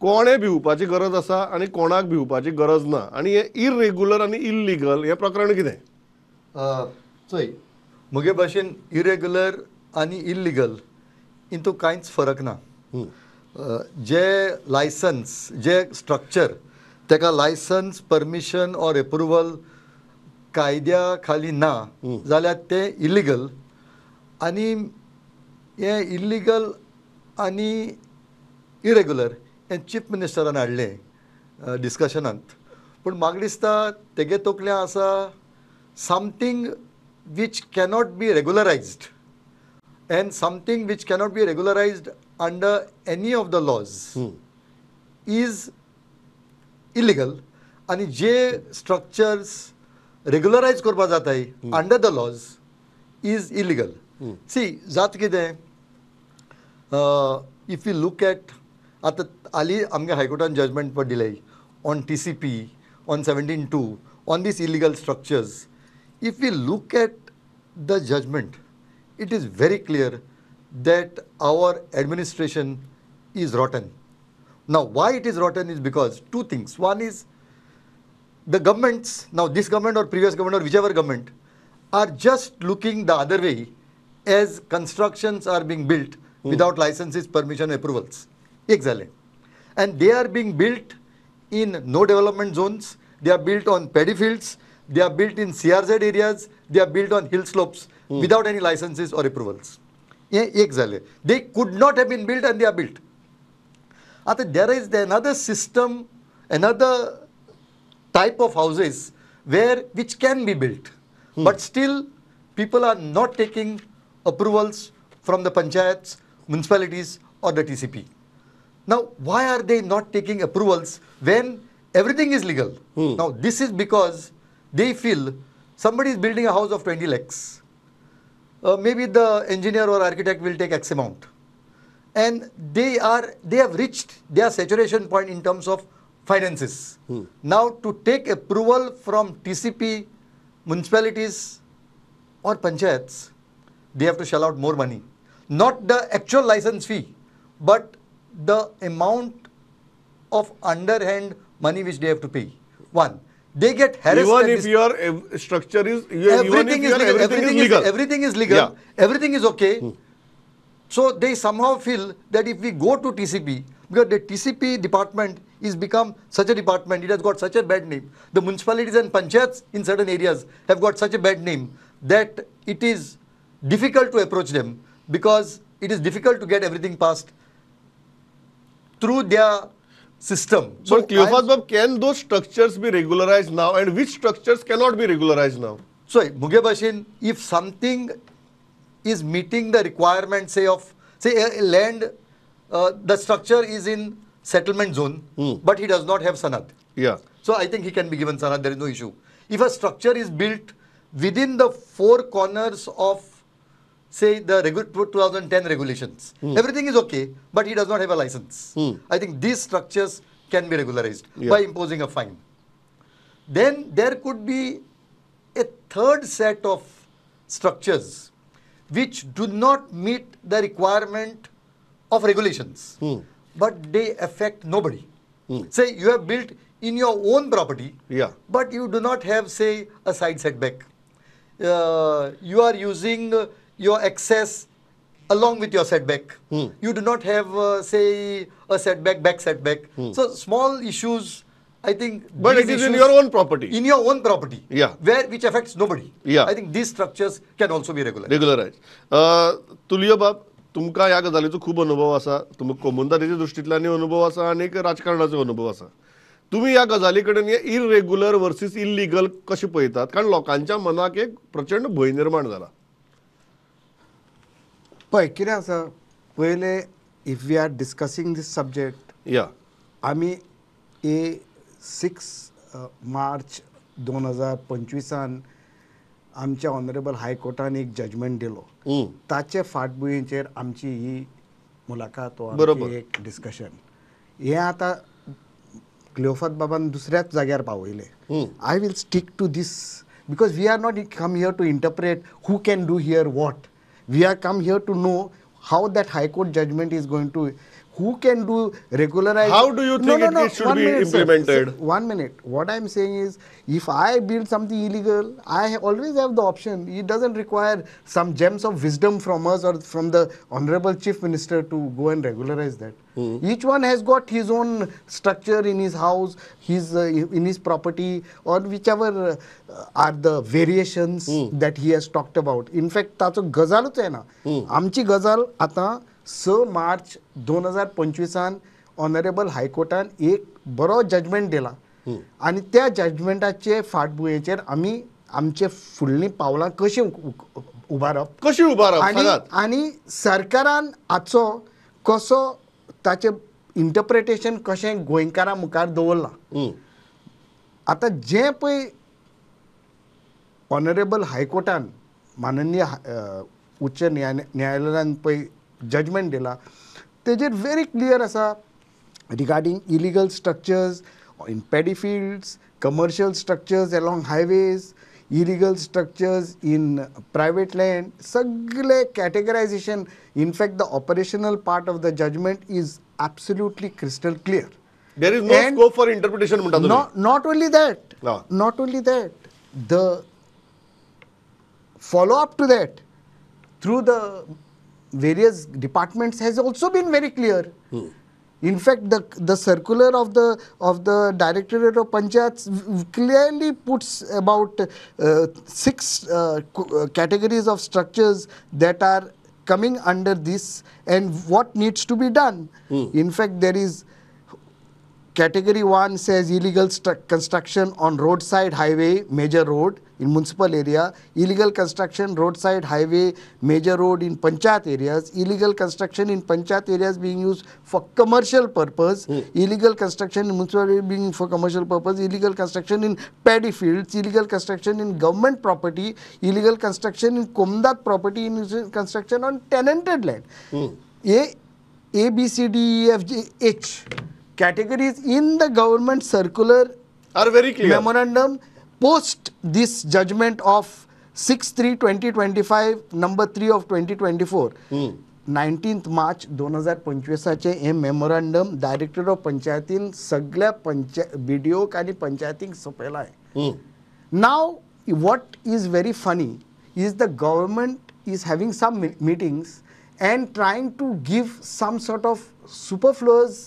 कोणें भिवपाची गरज आसा आनी कोणाक भिवपाची गरज ना आनी हें इरेग्युलर आनी इल्लिगल हें प्रकरण कितें? चोय, म्हगे भाशेन इरेग्युलर आनी इल्लिगल हितून कांयच फरक ना. जे लायसन्स, जे स्ट्रक्चर ताका लायसन्स, परमिशन ऑर एप्रुवल कायद्या खाली ना जाल्यार तें इल्लिगल. आनी हें इल्लिगल आनी इरेग्युलर हें चीफ मिनिस्टरान हाडलें डिस्कशनांत, पूण म्हाका दिसता तेगे तकल्यां आसा something which cannot be regularised and something which cannot be regularised under any of the laws is illegal. आनी जे स्ट्रक्चर्स रेगुलरायज करपा जाताय under the laws is illegal. See जाता कितें, if you look at आतां हालीं आमगे हायकोर्टान जजमेंट पण दिलें on TCP, on 17(2), on these illegal structures. If we look at the judgment, it is very clear that our administration is rotten. Now, why it is rotten is because two things. One is the governments, now this government or previous government or whichever government, are just looking the other way as constructions are being built without licenses, permission, approvals. Exactly. And they are being built in no development zones, they are built on paddy fields, they are built in CRZ areas, they are built on hill slopes without any licenses or approvals. Exactly. They could not have been built and they are built. After there is another system, another type of houses where which can be built, but still people are not taking approvals from the panchayats, municipalities or the TCP. Now, why are they not taking approvals when everything is legal? Now, this is because they feel somebody is building a house of 20 lakhs. Maybe the engineer or architect will take X amount. And they have reached their saturation point in terms of finances. Now, to take approval from TCP, municipalities or panchayats, they have to shell out more money. Not the actual license fee, but the amount of underhand money which they have to pay. One, they get harassed. Even if your structure is, everything is legal, everything is legal, yeah. Everything is okay. So they somehow feel that if we go to TCP, because the TCP department is become such a department, it has got such a bad name. The municipalities and panchayats in certain areas have got such a bad name that it is difficult to approach them because it is difficult to get everything passed through their system. So, Cleophas Bab, can those structures be regularized now, and which structures cannot be regularized now? So, Muge Bhashen, if something is meeting the requirement, say of, say a land, the structure is in settlement zone, but he does not have sanad. Yeah. So, I think he can be given sanad, there is no issue. If a structure is built within the four corners of, say, the 2010 regulations, everything is okay, but he does not have a license. I think these structures can be regularized by imposing a fine. Then there could be a third set of structures which do not meet the requirement of regulations, but they affect nobody. Say you have built in your own property, but you do not have, say, a side setback. You are using your access along with your setback. You do not have, say, a setback, back setback. So small issues, I think. But it is in your own property. In your own property. Yeah. Where, which affects nobody. Yeah. I think these structures can also be regularized. Regularized. Tulio Bab, तुमकां ह्या गजालीचो खूब अनुभव आसा, तुमकां कोमुनदारीच्या दृश्टींतल्यानूय अनुभव आसा आनी राजकारणाचो अनुभव आसा. तुमी ह्या गजाली कडेन हे इरेग्युलर वर्सीस इल्लिगल कशें पळयतात? कारण लोकांच्या मनाक एक प्रचंड भंय निर्माण जाला. पळय कितें आसा, पयलें if we are discussing this subject, या आमी ए 6 मार्च 2025 आमच्या ऑनरेबल हायकोर्टान एक जजमेंट दिलो, ताचे फाटभुंयेचेर आमची ही मुलाखत वा एक डिस्कशन. हें आतां क्लियोफात बाबान दुसऱ्याच जाग्यार पावयलें. I will stick to this because we are not come here to interpret who can do here what. We are come here to know how that high court judgment is going to, Who can do regularize? How do you think it should be implemented? Sir, 1 minute. What I am saying is, if I build something illegal, I always have the option. It doesn't require some gems of wisdom from us or from the Honorable Chief Minister to go and regularize that. Each one has got his own structure in his house, his in his property, or whichever are the variations that he has talked about. In fact, ताचो गजालूच येना. आमची गजाल आतां 6 मार्च 2025 honourable हायकोर्टान एक बरो judgement दिला आनी त्या जजमेंटाचे फाटभुंयेचेर आमी आमचे फुडलीं पावलां कशीं उबारप, कशी उबारप आनी सरकारान हाचो कसो ताचें इंटरप्रिटेशन कशें गोंयकारां मुखार दवरलां. आतां जें पळय ऑनरेबल हायकोर्टान माननीय उच्च न्यायालयान पळय जजमेंट दिला तेजेर व्हेरी क्लियर आसा regarding illegal structures in paddy fields, commercial structures along highways, illegal structures in private land, सगळे categorization. In fact the operational part of the judgment is absolutely crystal clear. There is no scope for interpretation म्हणटा तुमी. Not only that, not only that, the follow up to that through the various departments has also been very clear. In fact, the circular of the Directorate of Panchayats clearly puts about 6 categories of structures that are coming under this and what needs to be done. In fact, there is category 1 says illegal construction on roadside highway, major road in municipal area, illegal construction roadside highway, major road in panchayat areas, illegal construction in panchayat areas being used for commercial purpose, illegal construction in municipal area being for commercial purpose, illegal construction in paddy fields, illegal construction in government property, illegal construction in Komdat property, in construction on tenanted land. A, B, C, D, E, F, G, H categories in the government circular are very clear. Memorandum post this judgment of 6/3/2025 number 3 of 2024. 19th March 2025 hey memorandum director of पंचायतीन सगळ्या बीडीओक आनी पंचायतींक सोंपयलां. Now what is very funny is the government is having some meetings and trying to give some sort of superfluous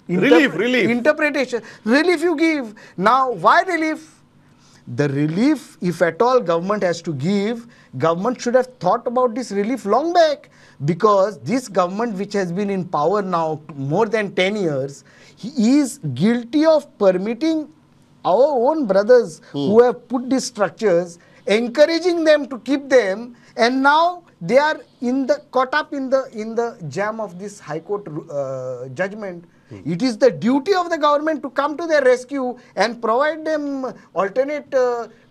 relief, interpretation. Relief you give. Now, why relief? The relief, if at all government has to give, government should have thought about this relief long back, because this government, which has been in power now more than 10 years, he is guilty of permitting our own brothers who have put these structures, encouraging them to keep them, and now they are in the caught up in the jam of this High Court judgment. It is the duty of the government to come to their rescue and provide them alternate.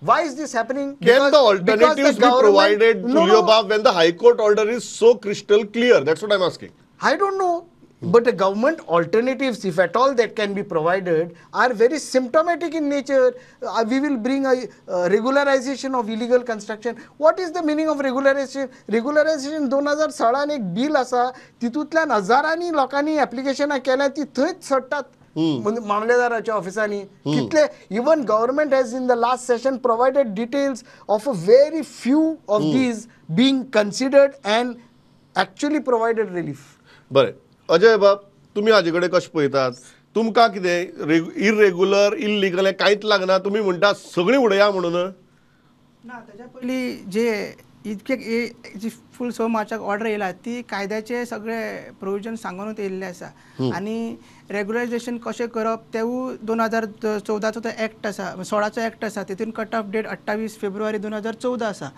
Why is this happening? Can the alternatives be provided, Tulio Bab, when the High Court order is so crystal clear? That's what I'm asking. I don't know. But the government alternatives, if at all that can be provided, are very symptomatic in nature. We will bring a regularization of illegal construction. What is the meaning of regularization? Regularization 2016 एक bill आसा, तितूंतल्यान हजारांनी लोकांनी एप्लिकेशनां केल्या, ती थंयच सडटात मामलेदाराच्या ऑफिसांनी. कितले even government has in the last session provided details of a very few of these being considered and actually provided relief. बरें अजय बाब, तुमी हाजे कडेन कशें पळयतात? तुमकां कितें इरेग्युलर इल्लिगल हें कांयच लागना, तुमी म्हणटा सगळीं उडया म्हणून? ना, ताच्या पयलीं जे इतके जी फूल 6 मार्चाक ऑर्डर येयला ती कायद्याचे सगळे प्रोविजन सांगूनच येयल्ले आसा आनी रेगुलरायझेशन कशें करप तेवूय 2014चो तो एक्ट आसा, 16चो एक्ट आसा, तितून कट ऑफ डेट 28 फेब्रुवारी 2014 आसा.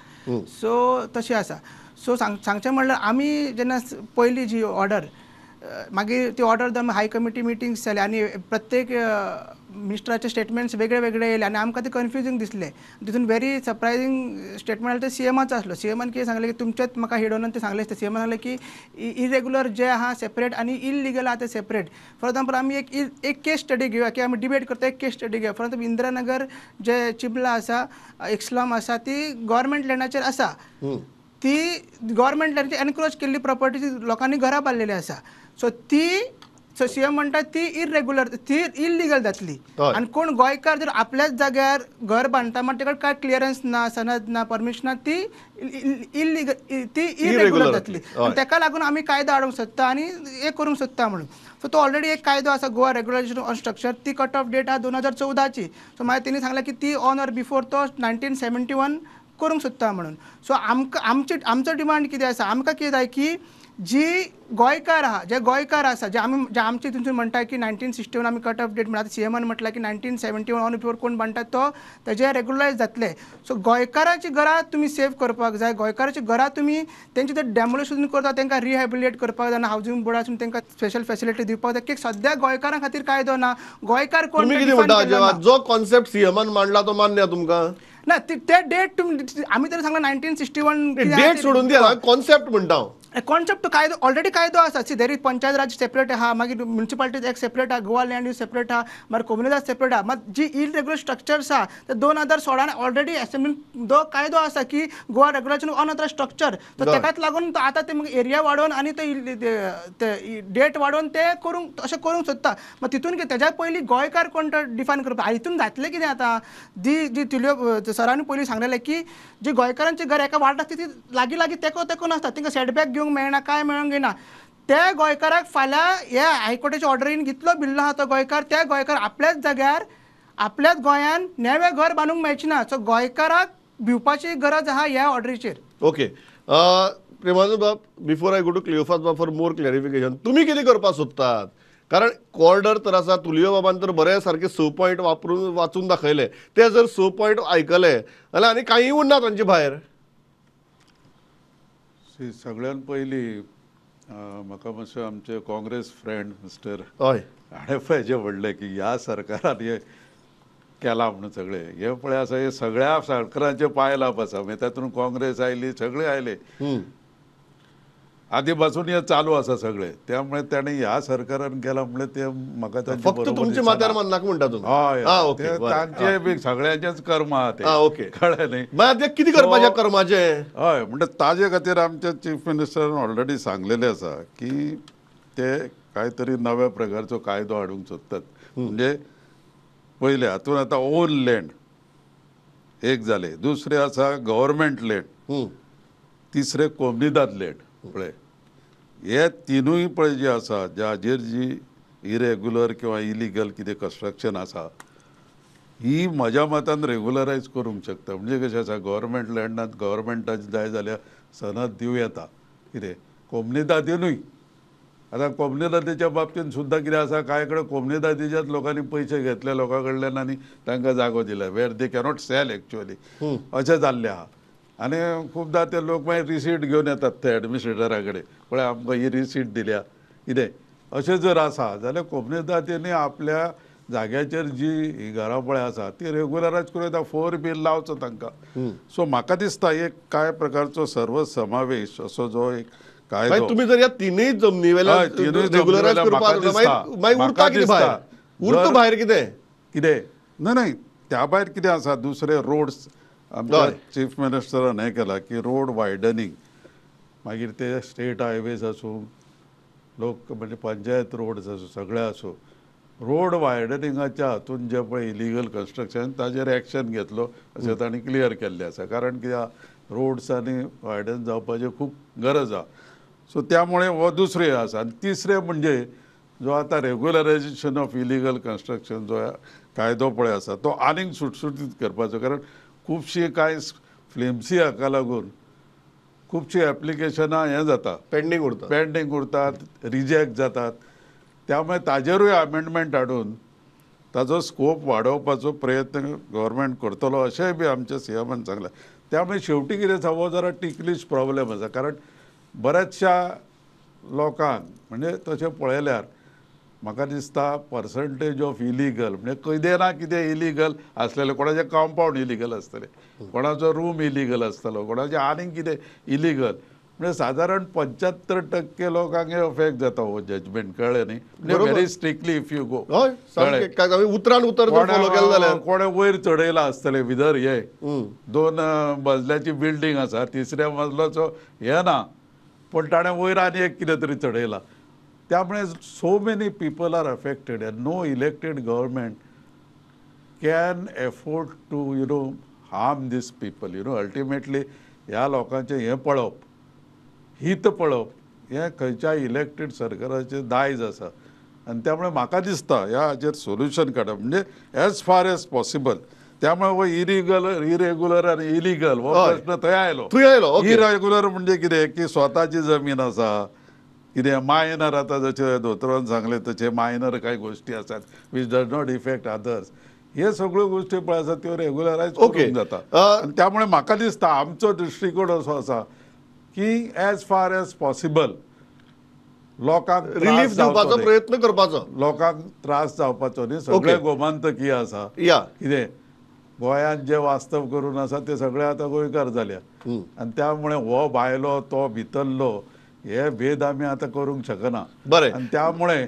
सो तशें आसा. सो सांगचें म्हणल्यार आमी जेन्ना पयली जी ऑर्डर, मागीर ती ऑर्डर दम हाय कमिटी मिटिंग्स जाले आनी प्रत्येक मिनिस्टराचे स्टेटमेंट्स वेगळे वेगळे येयले आनी आमकां ते कन्फ्युजींग दिसले. तितून व्हेरी सरप्रायझींग स्टेटमेंट ते सीएमाचो आसलो. सीएमान कितें सांगलें की तुमचेच म्हाका हिडोनान ते सांगलें आसता. सीएमान सांगलें की इरेग्युलर जे आहा सेपरेट आनी इलिगल आहा ते सेपरेट. फॉर एग्जाम्पल आमी एक केस स्टडी घेवया की आमी डिबेट करता, एक केस स्टडी घेवया. फॉर एग्जाम्पल इंदिरानगर जे चिबला आसा, एक स्लम आसा, ती गव्हर्मेंट लँडाचेर आसा. ती गव्हर्मेंट लँडाचेर एनक्रोच केल्ली प्रॉपर्टी लोकांनी घरां बांदलेली आसा. सो ती सो सीएम म्हणटा ती इरेग्युलर, ती इलिगल जातली. आनी कोण गोंयकार जर आपल्याच जाग्यार घर बांदता म्हण ताका काय क्लियरन्स ना, सनद ना, परमिशन ना, ती इलिगल, ती इरेग्युलर जातली. आनी ताका लागून आमी कायदो हाडूंक सोदता आनी हें करूंक सोदता म्हणून. सो तो ऑलरेडी एक कायदो आसा गोवा रेग्युलरायझेशन ऑन स्ट्रक्चर, ती कट ऑफ डेट आहा 2014ची. सो मागीर तेणी सांगलें की ती ऑन ऑर बिफोर तो 1971 करूंक सोदता म्हणून. सो आमकां आमचो डिमांड कितें आसा, आमकां कितें जाय की जी गोंयकार आहा, जे गोंयकार आसा, जे आमी जे आमचे थंयसून म्हणटा की 1961 आमी कट ऑफ डेट म्हणटा, सीएमान म्हटलां की 1971 ऑन बिफोर कोण बांदता तो तेजे रेगुलरायज जातले. सो गोंयकाराची घरां तुमी सेव करपाक जाय, गोंयकाराची घरां तुमी तेंचे ते डेमोलिशन करता तांकां रिहेबिलिएट करपाक जाय, हावजींग बोर्डासून तांकां स्पेशल फेसिलिटी दिवपाक जाय. की सद्या गोंयकारां खातीर कायदो ना, गोंयकार कोण जो कॉन्सेप्ट सीएमान मांडला तो मान्य तुमकां ना? ते डेट तुमी आमी तरी सांगला 1961 डेट सोडून दिया, कॉन्सेप्ट म्हणटा. कॉन्सेप्ट कायदो ऑलरेडी कायदो आसा. See there is Panchayat Raj separate आहा, मागीर म्युनिसिपालिटीज एक्ट सेपरेट आहा, गोवा लँड यूज सेपरेट आहा, मागीर कोमुनिदाद सेपरेट आहा. मात जी इरेग्युलर स्ट्रक्चर्स आहा ते 2016 ऑलरेडी असेंब्लीन जो कायदो आसा की Goa regularisation on other structure, तर ताकाच लागून आतां ते मागीर एरिया वाडोवन आनी ते डेट वाडोवन ते करूंक अशें करूंक सोदता. मात तितून कितें तेज्या पयलीं गोंयकार कोण तो डिफायन करपाक हितून जातलें कितें आतां जी जी तुल्यो सरांनी पयलीं सांगलेलें की जी गोंयकारांची घर एका वार्ड आसता ती लागीं लागीं तेको तेकून आसता, तांकां सेटबॅक घेवंक मेळना, काय मेळोंक येना. त्या गोंयकाराक फाल्यां ह्या हायकोर्टाच्या ऑर्डरीन कितलो बिल्लो आहा तो गोंयकार, त्या गोंयकार आपल्याच जाग्यार आपल्याच गोंयान नवें घर बांदूंक मेळचें ना. सो गोंयकाराक भिवपाची गरज आहा ह्या ऑर्डरीचेर. ओके प्रेमानंद बाब, before I go to Cleophas बाब फॉर मोर क्लॅरिफिकेशन, तुमी कितें करपाक सोदतात? कारण कॉर्डर तर आसा, तुलियो बाबान तर बरे सारके 6 पॉयंट वापरून वाचून दाखयले, ते जर 6 पॉयंट आयकले जाल्यार आनी कांय उरना तांचे भायर. सगळ्यात पयलीं म्हाका मातशें आमचे काँग्रेस फ्रेंड मिस्टर हय हाणें म्हणलें की ह्या सरकारान हें केलां म्हणून सगळें हें पळय आसा, हें सगळ्या सरकारांचें पायलाप आसा. मागीर तातूंत काँग्रेस आयली, सगळे आयले, आदी पासून हें चालू आसा सगळें. त्यामुळे ताणें ह्या सरकारान केलां म्हणलें तें म्हाका फक्त तुमच्या माथ्यार माननाका म्हणटा तुमी? हय, तांचे बी सगळ्यांचेच कर्म आहा तें, कळ्ळें न्ही? मागीर तें कितें करपाचें कर्माचें? हय, म्हणटा ताजे खातीर आमच्या चीफ मिनिस्टरान ऑलरेडी सांगलेलें आसा की ते कांय तरी नव्या प्रकारचो कायदो हाडूंक सोदतात. म्हणजे पयलें हातून आतां ओन लँड एक जालें, दुसरें आसा गव्हर्मेंट लँड, तिसरें कोमुनिदाद लँड. पळय हे तिनूय पळय जे आसा जाजेर जी इरेग्युलर किंवा इलिगल कितें कन्स्ट्रक्शन आसा ही म्हज्या मतान रेगुलरायज करूंक शकता. म्हणजे कशें आसा, गव्हर्मेंट लँडांत गव्हर्मेंटाक जाय जाल्यार सनद दिवं येता कितें, कोमुनिदादीनूय. आतां कोमुनिदादीच्या बाबतींत सुद्दां कितें आसा, कांय कडेन कोमुनिदादीच्याच लोकांनी पयशे घेतले लोकां कडल्यान आनी तांकां जागो दिला, where they cannot sell actually, अशें जाल्लें आहा. आनी खुबदां ते लोक मागीर रिसीट घेवन येतात ते एडमिनिस्ट्रेटरा कडेन, पळय आमकां ही रिसीट दिल्या कितें. अशें जर आसा जाल्यार कोमुनिदादींनी आपल्या जाग्याचेर जी ही घरां पळय आसा ती रेगुलरायज करूं येता, 4 बील लावचो तांकां. सो म्हाका दिसता एक कांय प्रकारचो सर्व समावेश असो जो एक कायदो तुमी जर ह्या तिनूय जमनी वेल्यान रेगुलरायज करपाक मागीर उरता कितें भायर? उरता भायर कितें कितें न्हय न्हय त्या भायर कितें आसा, दुसरे रोड्स आमच्या चीफ मिनिस्टरान हें केलां की रोड वायडनींग, मागीर ते स्टेट हायवेज आसूं, लोक म्हणजे पंचायत रोड्स आसूं, सगळे आसूं, रोड वायडनिंगाच्या हातून जे पळय इलिगल कन्स्ट्रक्शन ताजेर एक्शन घेतलो अशें तांणी क्लियर केल्लें आसा. कारण कित्याक रोड्स आनी वायडन जावपाची खूब गरज आसा. सो त्यामुळे हो दुसरें आसा. आनी तिसरें म्हणजे जो आतां रेगुलरायझेशन ऑफ इलिगल कन्स्ट्रक्शन जो कायदो पळय आसा तो आनीक सुटसुटीत करपाचो, कारण खुबशीं कांय फ्लिम्सी हाका लागून खुबशीं एप्लिकेशनां हें जाता, पेंडींग उरता, पेंडींग उरतात, रिजेक्ट जातात. त्यामुळे ताजेरूय अमेंडमेंट हाडून ताजो स्कोप वाडोवपाचो प्रयत्न गव्हर्मेंट करतलो अशेंय बी आमच्या सीएमान सांगलें. त्यामुळे शेवटी कितें आसा, हो जरा टिकलीश प्रॉब्लेम आसा, कारण बऱ्याचशा लोकांक म्हणजे तशें पळयल्यार म्हाका दिसता पर्संटेज ऑफ इलिगल म्हणजे कितें ना कितें इलिगल आसलेलें, कोणाचें कंपावंड इलिगल आसतलें, कोणाचो रूम इलिगल आसतलो, कोणाचें आनीक कितें इलिगल, म्हणजे सादारण 75% लोकांक हे अफेक्ट जाता हो जजमेंट, कळ्ळें न्ही? म्हणजे very strictly if you go, उतरान उतर कोणें वयर चडयलां आसतलें विदर हे 2 मजल्याची बिल्डींग आसा, तिसऱ्या मजल्याचो हे ना, पूण ताणें वयर आनी एक कितें तरी चडयलां, त्यामुळे so many people are affected and no elected government can afford to you know harm this people. You know ultimately ह्या लोकांचें हें पळोवप, हित पळोवप हें खंयच्याय इलेक्टेड सरकाराचें दायज आसा. आनी त्यामुळे म्हाका दिसता ह्या हाचेर सोल्युशन काडप म्हणजे एज फार एज पॉसिबल. त्यामुळे हो इरिगल इरेग्युलर आनी इलिगल हो प्रश्न थंय आयलो. थंय आयलो. इरेग्युलर म्हणजे कितें की स्वताची जमीन आसा, कितें मायनर, आतां जशें दोतोरान सांगलें तशें मायनर कांय गोश्टी आसात which does not effect others, हे सगळ्यो गोश्टी पळय आसा त्यो रेग्युलरायज करूंक जाता. आनी त्यामुळे म्हाका दिसता आमचो दृश्टिकोण असो आसा की एज फार एज पॉसिबल लोकांक रिलीफ दिवपाचो प्रयत्न करपाचो, लोकांक त्रास जावपाचो न्ही. सगळे गोमांतकी आसा, कितें गोंयांत जे वास्तव करून आसा ते सगळे आतां गोंयकार जाल्या आनी त्यामुळे हो भायलो तो भितरलो हे भेद आमी आतां करूंक शकना. बरें, आनी त्यामुळे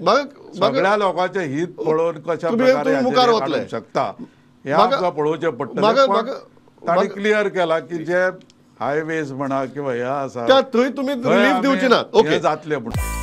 सगळ्या लोकांचें हित पळोवन कशा प्रकारे काडूंक शकता हें आमकां पळोवचें पडटलें. तांणी क्लियर केला की जे हायवेज म्हणा किंवा हे आसा थंय तुमी रिलीफ दिवची ना, जातले म्हणून.